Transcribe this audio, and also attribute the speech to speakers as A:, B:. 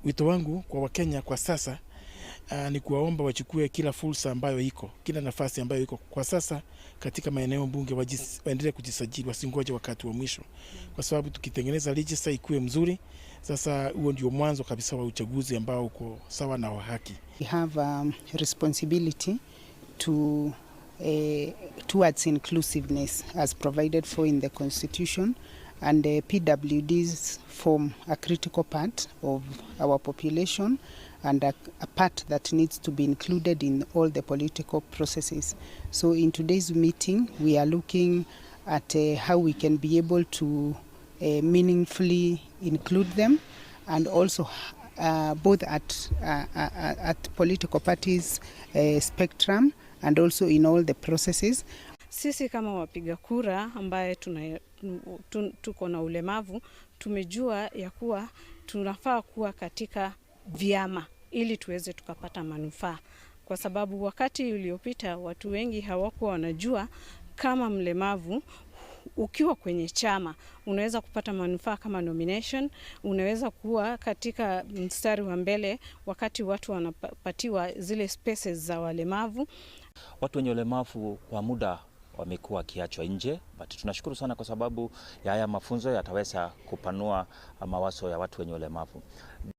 A: Wito wangu kwa Wakenya kwa sasa ni kuwaomba wachukue kila fursa ambayo iko, kila nafasi ambayo iko kwa sasa katika maeneo bunge, waendelee kujisajili, wasingoje wakati wa mwisho, kwa sababu tukitengeneza register ikuwe mzuri, sasa huo ndio mwanzo kabisa wa uchaguzi ambao uko sawa na wa haki.
B: We have a responsibility to towards inclusiveness as provided for in the Constitution, and PWDs form a critical part of our population and a part that needs to be included in all the political processes. So in today's meeting, we are looking at how we can be able to meaningfully include them and also both at political parties spectrum and also in all the processes.
C: Sisi kama wapiga kura ambaye tuko na ulemavu, tumejua ya kuwa tunafaa kuwa katika vyama ili tuweze tukapata manufaa, kwa sababu wakati uliopita watu wengi hawakuwa wanajua kama mlemavu ukiwa kwenye chama unaweza kupata manufaa kama nomination, unaweza kuwa katika mstari wa mbele wakati watu wanapatiwa zile spaces za walemavu.
D: Watu wenye ulemavu kwa muda wamekuwa wakiachwa nje, but tunashukuru sana kwa sababu ya haya mafunzo yataweza kupanua mawazo ya watu wenye ulemavu.